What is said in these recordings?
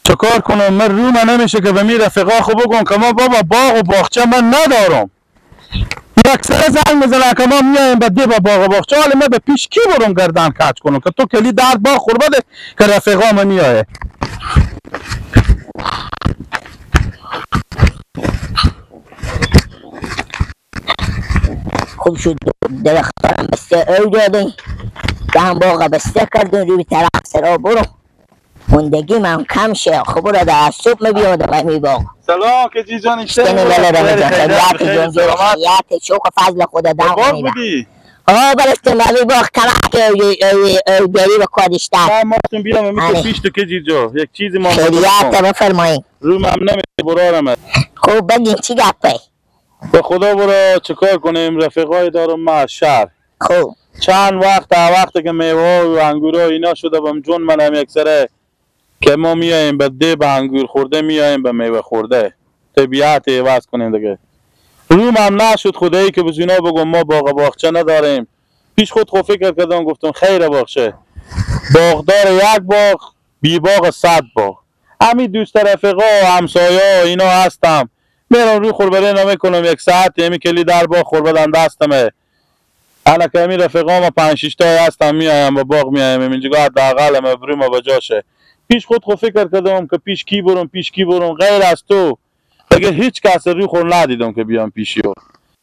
چکار کنم؟ من رو من نمیشه که به می رفیقا خو بگم که ما بابا باغ و باغچه من ندارم. یک سر زنگ میزنه که ما میایم به دی با باغ و باغچه، حالا من به پیش کی برم گردن کج کنم که تو کلی درد باغ خور بده که رفیقا من میایه. خوب شد درختارم بسته او دادیم، هم باغ بسته کردیم، روی طرف سرا برو موندگی من کم شه. خب برو در صبح میبیاد به می باغ. سلام که جی جان، خیلیت جان، خیلیت شوق فضل خدا دم بودی. آه برستم به باغ کمک او گری و کادشتر. ما ماستم بیام میشه پیش تو که جی جا یک چیزی ما خیلیت بفرمایید. رو من نمیشه برارم. خب بگین چی گپه؟ به خدا برو چیکار کنیم، رفیقای دارم ما از شهر. خب چند وقت وقتی که میوه و انگور اینا شده بم جون منم یک سره که ما میایم به ده به انگور خورده، میایم به میوه خورده، طبیعت عوض کنیم دیگه. روم هم نشد خدایی که به اینا بگم ما باغ باغچه نداریم. پیش خود خو فکر کردم گفتم خیر باغچه، باغدار یک باغ بی باغ 100 باغ. همین دوست رفیقا و همسایه اینا هستم، میرم روی خوربره نمیکنم یک ساعت یمی کلی در باغ خوربدن دستمه. الان که همین رفیقا ما 5-6 تا هستم میایم به باغ میایم اینجا حداقل ما بریم به جاشه. پیش خود خو فکر کردم که پیش کی برم پیش کی برم، غیر از تو دیگه هیچ کس روی خور ندیدم که بیام پیشی او.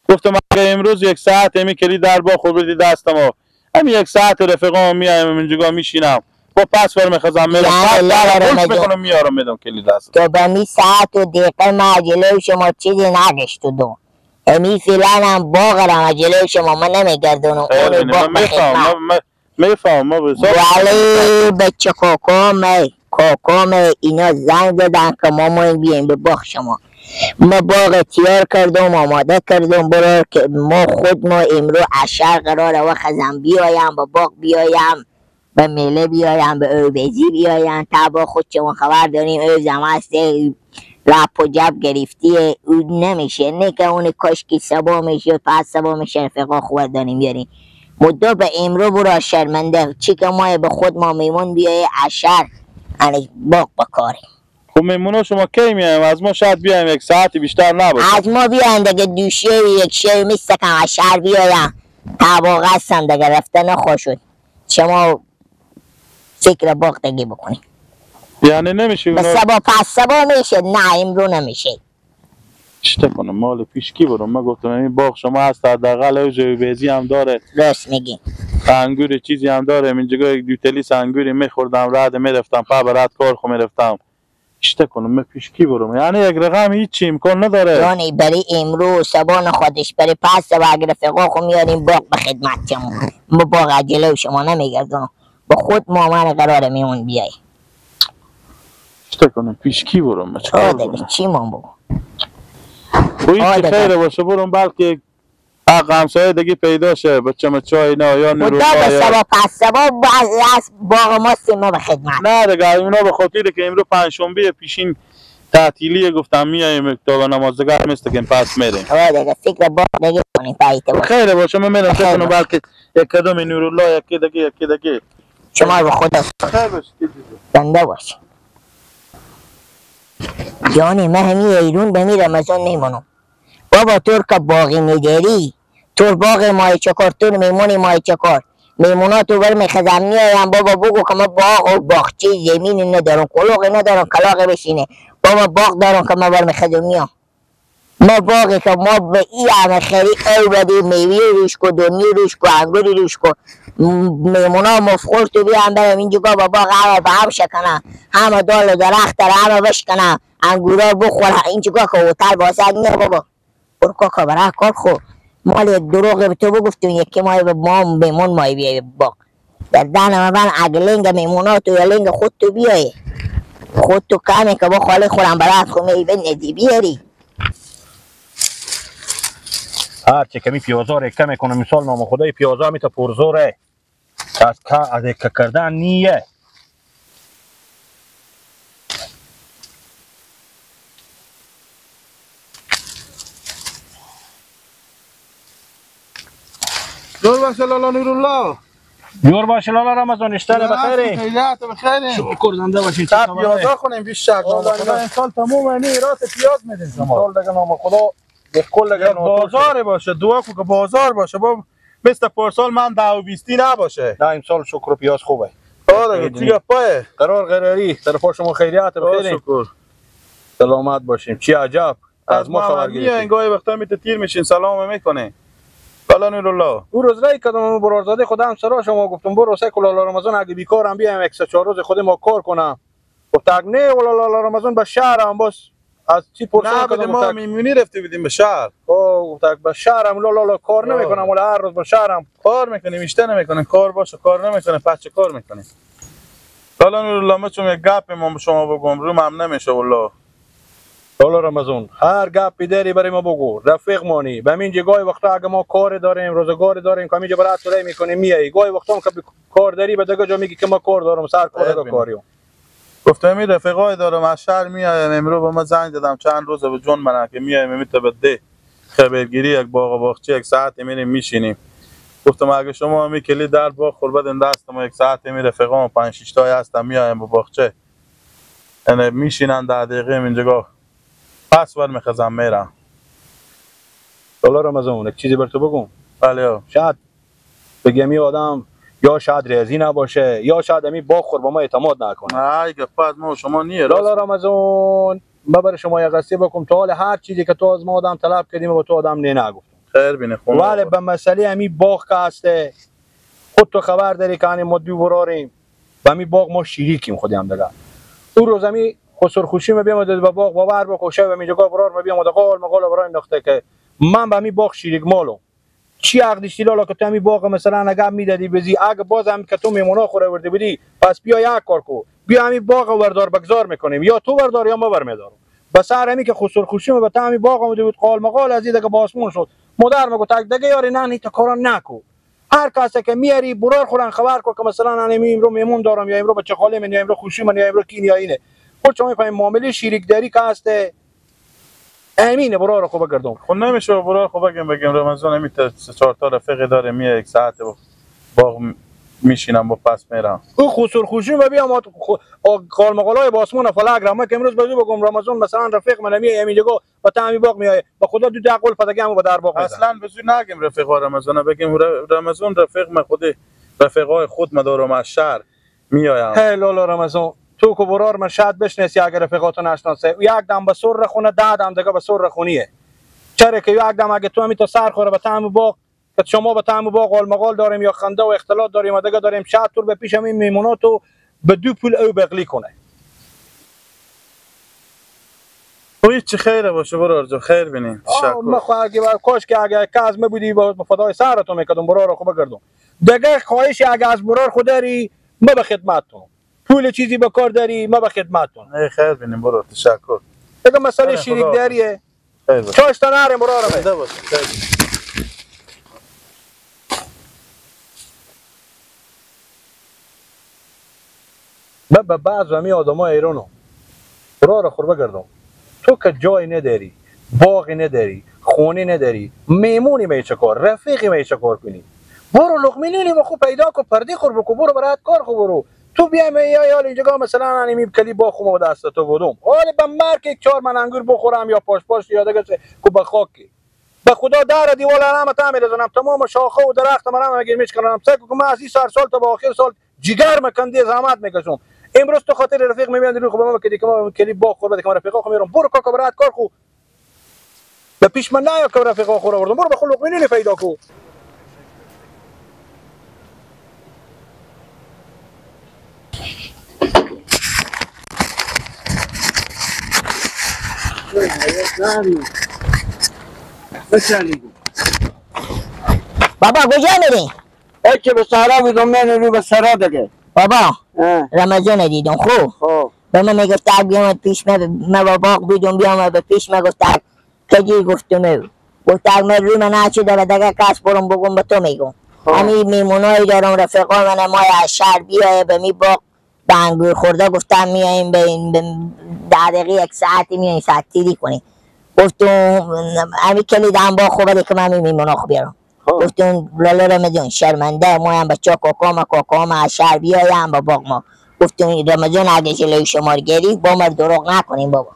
گفتم اگه امروز یک ساعت همی کلی در باغ خوربدی دستم، همین یک ساعت رفیقا میایم اینجا میشینم با پس ور میخوام میرم میکنم میارم میدم کلی دست. تو به می ساعت و دقیقه ما جلوی شما چیزی نگشت دو. امی فعلا هم باغ را جلوی شما من نمیگردونم. اون باغ میفهم ما ولی بچه کوکوم اینا زنگ دادن که ما ما بیایم به باغ شما. ما باغ تیار کردم آماده کردم برای که ما خود ما امرو عشر قراره وخزم بیایم به باغ بیایم به میله بیایم به اوبزی بیایم تا با خود شما خبر داریم او زمان است لپ و جب گرفتیه او نمیشه نه که اون کاشکی سبا میشه پس سبا میشه رفقا خبر داریم بیاریم مدو به امرو برا شرمنده چی که ما به خود ما میمون بیایه عشر یعنی باغ بکاری. خب میمونا شما کی میایم؟ از ما شاید بیایم یک ساعتی بیشتر نباشه. از ما بیایم دیگه دوشه یک شی میستکم عشر بیایم تا باغ هستم دیگه رفته نخواه شد. شما فکر باغ دیگه بکنیم. یعنی نمیشه به سبا پس سبا میشه نه امرو نمیشه. چطور کنم مال پیش کی برم؟ من گفتم این باغ شما هست حداقل اوج بیزی هم داره. راست میگی. انگور چیزی هم داره. اینجا یک دو تلیس انگوری میخوردم رد میرفتم پا برات کار خو میرفتم. چطور کنم من پیش کی برم؟ یعنی یک رقم هیچ امکان نداره. یعنی برای امرو سبا نخودش برای پس سبا اگر رفقا خو میاریم باغ به خدمت شما. ما باغ عجله شما نمیگردونم. با خود ما من قراره میمون بیای. چطور کنم پیش کی برم؟ چیکار کنم؟ چی من بگو؟ خب خیره باشه برم بلکه حق همسایه دیگه پیدا شه بچه مچه اینا یا نورالله یا سبا پس سبا از باغ ماست ما به خدمت. نه دیگه اونا به خاطر که امروز پنجشنبه پیشین تعطیلیه گفتم میایم تا نمازگاه مثل که پس میریم. آره دیگه فکر باغ دیگه کنیم پایته باشه. خیره باشه من میرم فکر کنم بلکه یک کدوم نورالله یکی دیگه یکی دیگه. شما به خدا خیر باشه زنده باش. یعنی من همی ایرون به می رمضان نیمونم. بابا تور که باغی میداری تور باغ مای چکار تور میمونی مای چکار میمونا تو بر میخزم میایم بابا بگو که ما باغ و باغچه زمین ندارم کلاغ ندارم کلاغ بشینه بابا باغ دارم که ما بر میخزم میام ما باغی که ما به ای همه خری او بدی میوه روش کو دنی روش کو انگوری روش کو میمونا مفخور تو بیام برم اینجا با باغ همه به هم شکنه همه دال و درخت همه بشکنه انگورا بخوره اینجا که هتل واسه نه بابا برو کاکا برای کار خو مال دروغ به تو بگفتیم یکی مای به ما میمون مای بیای باغ در دهن من اگه لنگ میمونا تو یا لنگ خود تو بیای خود تو کمه که با خاله خورم برات خو می بندی بیاری. هرچه کمی پیازا رو کم کنم مثال نام خدای پیازا می تا پرزوره از اکه کردن نیه. دور باشه لالا نورالله. جور باشه لالا رمضان، اشتر بخیر. خیریت بخیر. شکر زنده باشین. تا پیازا خونیم بیش شک. امسال تموم نی رات پیاز میدین شما. سال دیگه نام خدا به کل دیگه بازار باشه، دعا کو که بازار باشه. با مثل پارسال من 10 و 20 نباشه. نه امسال شکر و پیاز خوبه. آره چی پای قرار قراری طرف شما خیریت بخیر. شکر. سلامت باشیم. چی عجب از ما خبر گرفتیم. گاهی وقتا میت تیر میشین سلام میکنه. لالا نورالله او روز رای کردم برارزاده خودم سرا شما گفتم برو سه لالا رمضان اگه بیکارم بیام یک سه چهار روز خود ما کار کنم. گفت نه ولا لالا رمضان به شهرم باز از چی پرسان کردم. ما میمونی رفته بودیم به شهر. او گفت به شهرم لالا لالا کار نمیکنم ولا هر روز به شهرم کار میکنیم بیشتر نمیکنه کار باشه کار نمیکنه پس چه کار میکنیم. لالا نورالله ما چون یک گپ ما به شما بگم رو هم نمیشه والله. لالا رمضان هر گپی داری برای ما بگو، رفیق مانی. به همین گاهی وقتا اگه ما کار داریم روزگار داریم که همینجا برات رای میکنیم میای. گاهی وقتا هم که کار داری به دیگه جا میگی که ما کار دارم سر کار کاریو. گفتم این رفیقای دارم از شهر میایم امروز با ما زنگ دادم چند روزه به جون من که میایم میته به ده خبرگیری یک باغ باغچه یک ساعت میریم میشینیم. گفتم اگه شما می کلی در باغ خور بدین دست ما یک ساعت می رفیقام 5 6 تا هستم میایم به باغچه یعنی میشینن 10 دقیقه اینجا پس ور میخزم میرم. لالا رمضان یک چیزی بر تو بگم. بله. شاید بگم یه آدم یا شاید ریاضی نباشه یا شاید امی باغ خور با ما اعتماد نکنه. نه ای گپ از ما شما نیه. لالا رمضان ما برای شما یه قصه بکنم. تا حال هر چیزی که تو از ما آدم طلب کردیم با تو آدم نه نگفتم. خیر بینه خونه. ولی به مسئله امی باغ که هسته خود تو خبر داری که ما دو براریم و امی باغ ما شریکیم خودی هم دیگه. اون روز امی خسر خوشی ما بیام به باغ باور بخوشه و اینجا برار ما بیام قال مقال برای انداخته که من به می باغ شریک مالم. چی عقدش لالا که تو می باغ مثلا اگه میدادی بزی اگه بازم که تو میمونا خوره ورده بودی پس بیا یک کار کو بیا همین باغ وردار بگذار میکنیم یا تو وردار یا ما برمیدارم. به سر همی که خسر خوشی ما به تا همین باغ اومده بود قال مقال از دیگه با آسمون شد. مادر میگه تک دیگه یاری نه نه تا کارا نکو. هر کس که میاری برار خورن خبر کو که مثلا من امرو میمون دارم یا امرو بچه خاله من یا امرو خوشی من یا امرو کین یا اینه. خود شما میفهمید معامله شریکداری که هسته امینه برار خو بگردم. خب نمیشه برار خو بگم رمضان همی تا 4 تا رفیق داره میای یک ساعت باغ میشینم با پس میرم. او خسر خوشی ما بیام قال مقالای با آسمان فلک را ما که امروز بزو بگم رمضان مثلا رفیق من میای همینجا با تا باغ میای با خدا دو تا قول پدگم با در باغ اصلا بزو نگم رفیقا رمضان بگم رمضان رفیق من خود رفیقای خود ما دارم از شهر میایم. هی لالا رمضان تو که برار من شاید بشناسی اگر رفیقاتو نشناسه یک دم به سر خونه ده دم دیگه به سر خونیه. چرا که یک دم اگه تو همی تا سر خوره به طعم باغ که شما به طعم باغ قال مقال داریم یا خنده و اختلاط داریم و دیگه داریم شاید تو به پیش همین میموناتو به دو پول او بغلی کنه. هیچ خیره باشه برار جو خیر بینیم. تشکر. ما خو اگه کاش که اگه کاز ما بودی با فدای سرتو میکردم برار خو بگردم. دیگه خواهش اگه از برار خود داری ما به خدمتتون. پول چیزی به کار داری ما به خدمتتون. نه خیر بینیم برو تشکر. دیگه مسئله شریک داریه. چاش تا نریم برو زنده باش. خیر. به بعض همی آدمای ایرانو برو را خور بگردم. تو که جای نداری، باغ نداری، خونه نداری، میمونی می چه کار، رفیقی می چه کار کنی؟ برو لقمه نونی ما خو پیدا کو پردی خور بکو برو برات کار خو برو. تو بیای یا یا اینجا مثلا من کلی با خو دست تو بودم حالا به مرگ یک چهار من انگور بخورم یا پاش پاش یا دیگه کو به خاک به خدا در دیوال هم تا میرزنم تمام شاخه و درخت من هم اگه میشکنم سگ که من از این سر سال تا به آخر سال جگر مکندی زحمت میکشم. امروز تو خاطر رفیق میبیند رو خب ما که ما کلی با خور بده که من رفیقا خو میرم برو کاکا برات کار خو به پیش من نیا که رفیقا خور آوردم برو به خلق منی پیدا کو. بابا کجا میری؟ ای که به سهرا بودم من رو به سهرا دیگه. بابا رمضان دیدم خوب به من میگفت تک بیامد پیش من با باغ بیدم بیامد به پیش من گفت تک کجی گفتم گفت تک من روی من نچه داره دیگه کس برم بگم به تو میگم همین میمونایی دارم رفیقا من مای از شهر بیایه به می باغ به انگور خورده گفتم میاییم به این 10 دقیقه یک ساعتی میاییم ساعت تیری کنیم. گفتم همین کلید هم با خوبه که من میمونا خوب بیارم. گفتم لالا رمضان شرمنده ما هم بچه کاکام از شهر بیایم با باغ ما. گفتم رمضان اگه جلوی شما گری با ما دروغ نکنیم بابا.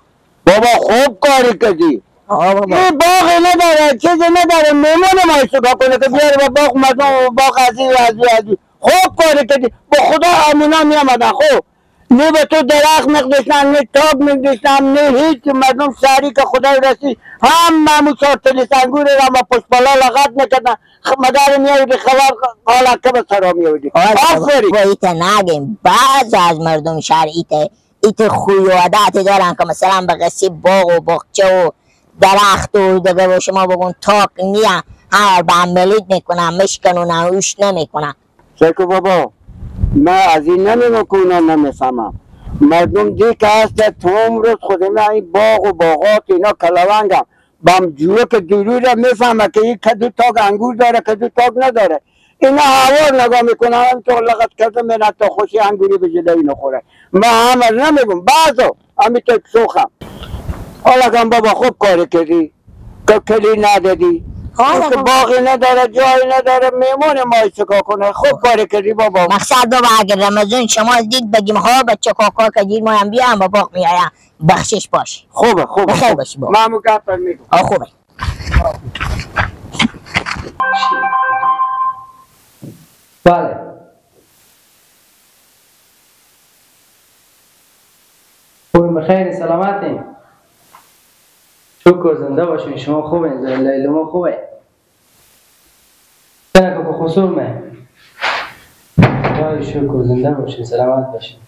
بابا خوب کاری کردی. این باغ نداره چیزی نداره، میمون ما چیکار کنه که بیاره با باغ مردم باغ از این از این. خوب کاری کردی با خدا امونا میامدن. خوب نه به تو درخت می‌گذاشتن، نه تاب می‌گذاشتن، نه هیچ. مردم سری که خدای رسید هم معمول چهار انگور را با پشت بالا لغت میکردن، مگر میآوردی خبر حالا که به سرا میآوردی. آفرین. با ایت نگیم بعض از مردم شهر ایت خوی و عادت دارن که مثلا به قصه باغ و باغچه و درخت و دیگه با شما بگون تاک نیا هر به عملیت میکنن مشکنونن اوش نمیکنن. سکو بابا من از این نمیگم که اونا نمیفهمم. مردم دی که هست تمام روز خود من این باغ و باغات اینا کلوانگم بام جوه که دوری را میفهمه که این کدو تاک انگور داره کدو تاک نداره. اینا هوا نگاه میکنن هم تو لغت کرده من تا خوشی انگوری به جلوی نخوره. من همه نمیگم بعضا همی تو سوخم. حالا کن بابا خوب کاری کردی که کلی ندادی، که باقی نداره جایی نداره، میمون ما چیکار کنه. خوب کاری کردی بابا. مقصد بابا اگر رمضان شما دید بگیم ها بچه کاکا که دید ما هم بیام با باغ میایم بخشش باشه. خوبه خوبه بخیر باشی بابا. من گپ میگم. خوبه. بله خوبیم بخیر سلامتیم شکر زنده باشین. شما خوبین؟ لیل ما خوبه چنکه که خسور مه شکر زنده باشین سلامت باشین.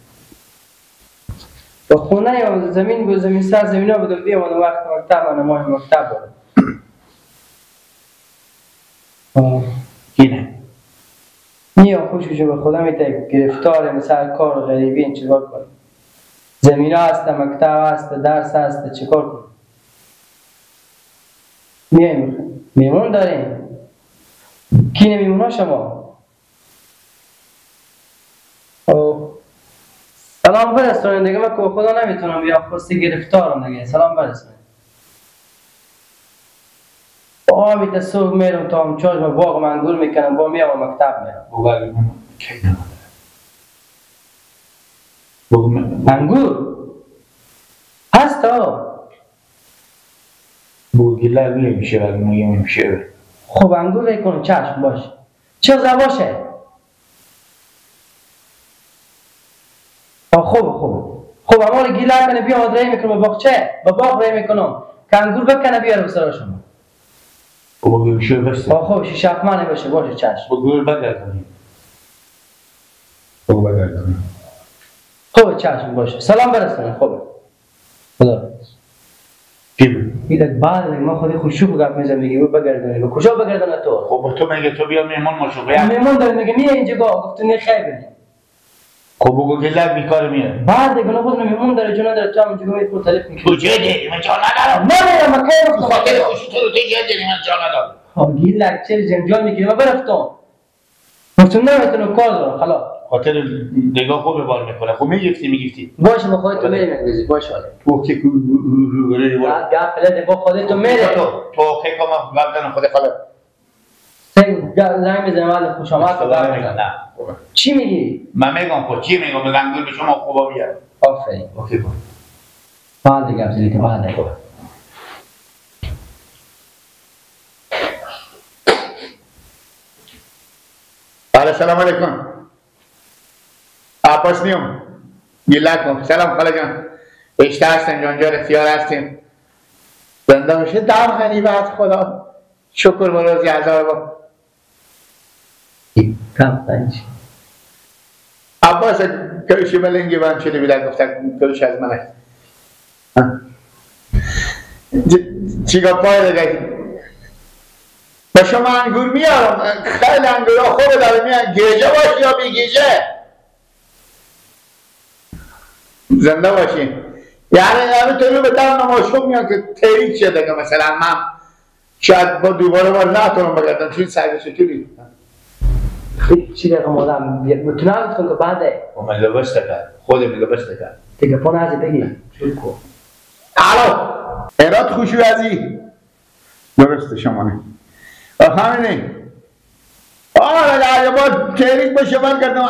با خونه یا زمین بود زمین سر زمین ها بودم بیام وقت مکتب من ماه مکتب بودم اینه نیا خوششو به خدا میته گرفتار مثل کار غریبی این چیکار کنم. زمین ها هست مکتب هست درس هست چیکار کنم. میایم میمون داریم کی نمیمونا شما؟ او سلام برسونین دیگه من که خدا نمیتونم یا خواستی گرفتارم دیگه. سلام برسونین. با آمیت صبح میرم تا هم چارج با باغ منگور میکنم با میام و مکتب میرم. انگور هست ها بوگیلا نمیشه ولی نمیشه. خب انگور بکن چشم باشه چه باشه. خوب خوب خوب امال گیلا کنه بیا آدرای میکنم به باغچه به باغ رای میکنم که انگور بکنه بیاره به سر شما. خب شیش هفت مانه باشه باشه چشم. بگور بگردونیم. بگو بگردونیم. خب چشم باشه سلام برسونم. خوب خدا میلاد بعد ما خودی خوشو گپ میزنم میگه بگردونی به کجا بگردونه تو؟ خب تو میگه تو بیا مهمان ما شو مهمان داره میگه میای اینجا گفت نه خیر بده. خب بگو که لب بیکار میاد بعد دیگه خود مهمان داره جون داره تو هم اینجا میاد خود تلف میکنی. کجا داری من جا ندارم. نه من کی گفتم خاطر خوشی تو رو جا داری من جا ندارم. خب گیلک چه جنجال میکنی من برفتم گفتم نمیتونم کار دارم خلاص. خاطر نگاه خوب بار میکنه. خب میگفتی باشه ما خودت میریم باشه حالا تو که بعد گپ بده با خودت میره تو که کم بعدن خود خاله زنگ بزنم بعد خوش آمد. نه چی میگی؟ من میگم خب چی میگم انگور به شما خوبا میاد. آفرین اوکی با بعد گپ زدی که بعد بله سلام علیکم. عباس نیوم گیلکم. سلام خاله جان اشته هستیم جانجار اختیار هستیم زنده باشه دم غریبت خدا شکر بروزی هزار با عباس کلوشی ملنگی بند شده بیدن گفتن کلوش از من است چیگاه پای دیگه به شما انگور میارم خیلی انگورا خوب داره میان گیجه باش یا بی گیجه زنده باشین. یعنی همه تو رو به دم نماشون میان که تریک شده که مثلا من شاید با دوباره بار نتونم بگردم چون سعی چطوری چی دقیقه مادم متونم گفتم که بعده و من لبست کرد خودم لبست کرد دیگه پا نزی بگی شروع کن. الو ایراد خوشو ازی درست شما نه همینه آره اگه با تحریک باشه من کردم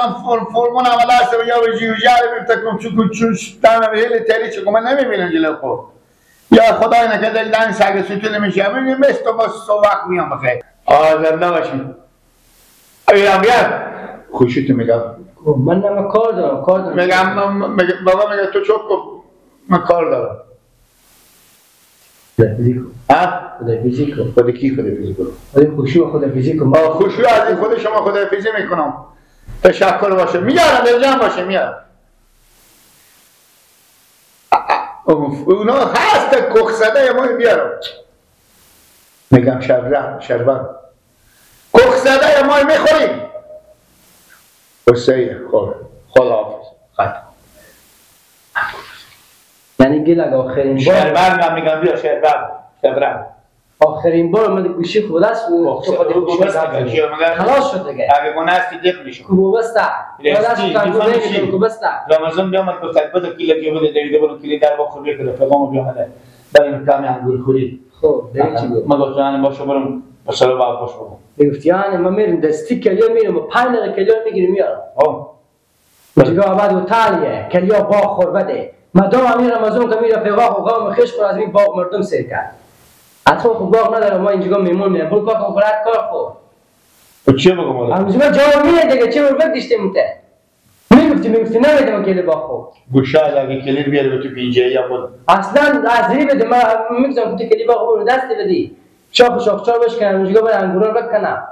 فرمون عمل هست و یا به جیوجه رو میفتکم چون دارم هیل تحریک چون من نمیبینم جلو خود یا خدای نکرده دن سگ ستون میشه میبینیم مثل تو با وقت میام بخیر. آه زنده باشیم. ایران بیاد خوشیتو میگم. من نه کار دارم کار دارم. میگم بابا میگه تو چوب کن من کار دارم. خدافیزی کن. ها؟ خدافیزی کن. خود کی خدافیزی کن؟ خود خوشی و خدافیزی کن. خوشی از خود شما خدافیزی میکنم. تشکر باشه. میارم دلجان باشه میارم. اونا هست کخ زده ما بیارم. میگم شربت شربت. کخ زده ما میخوریم. حسین خب خداحافظ. خط. یعنی گلگ آخرین بار شربت من میگم بیا شربت شربت آخرین بار من گوشی خود است خلاص شد دیگه. اگه گناه است دیق میشه. کوبستا خلاص شد کوبستا. رمضان بیامد گفت بده کیله که بده دیگه برو کیله در بخور بیا پیغام بیامده بریم کمی انگور خوری. خب دیگه چی گفت؟ من گفتم یعنی باشه برم بسر با باش بگم. گفت یعنی من میرم دستی کلیه میرم و 5 دقیقه کلیه میگیرم میارم. آه دیگه بعد و تالیه کلیه با خور بده. مدام امیر رمضان که میره فقاه و قوم خش خور از این باغ مردم سیر کرد. اصلا خب باغ نداره ما اینجا میمون میرم. برو کار کن برات کار خو. تو چی بگم حالا؟ همینجا جواب میده دیگه چه برو دیشته موته. میگفتی نمیدم کلی باغ خو. گوشه اگه کلی بیاره به تو پینجه یا بود. اصلا از بده من میگم تو کلی باغ برو دست بدی. شاخ شاخچار بشکنم اینجا بر انگورا بکنم.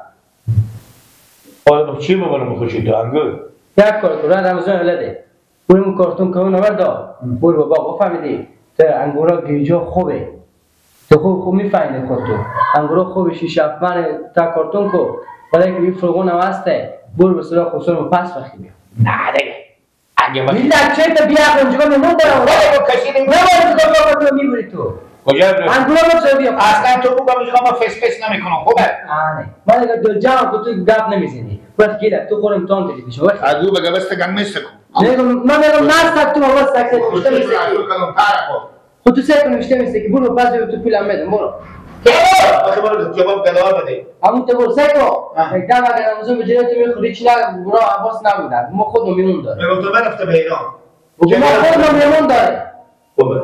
حالا چی ببرم خوشی تو انگور؟ یک کار کن رمضان ولده. بریم کارتون کنون آوردا برو بابا بفهمیدی تا انگورا گیجا خوبه تو خوب خوب میفهمیدی خود تو انگورا خوبه شیش هفت من تا کارتون کو ولی که این فرغون هم هسته برو به سراغ خسرو پس وقتی بیا. نه دیگه اگه میلاد چه تا بیا اونجا میمون دارم بابا کشیدیم نه بابا تو میبری تو کجا برم انگورا رو بیا. اصلا تو بگم ما فس فس نمیکنم خوبه. آره من دیگه دلجان تو گپ نمیزنی وقت گیره تو خورم تون دیدی میشه وقت از او بگه بس تگم نیست کن. من میگم نه تو ما سکت میشه خود تو سکت میشه میشه که برو پس تو پول هم بدم برو. آخه برو جواب گلار بده. همون تو برو سکو. یک دفعه اگر رمضان به جلوی تو میخوری چی نه برو عباس نبودن ما خودمون میمون داره. میگم تو برفته به ایران. ما خودمون میمون داره.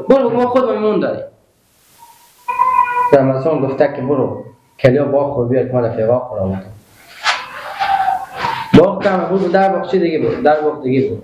برو ما خودمون میمون داره. رمضان گفته که برو کلیا باغ خور بیار که من رفیقا خور آمدم. باغ کم بود در باغ چی دیگه بود در باغ دیگه بود.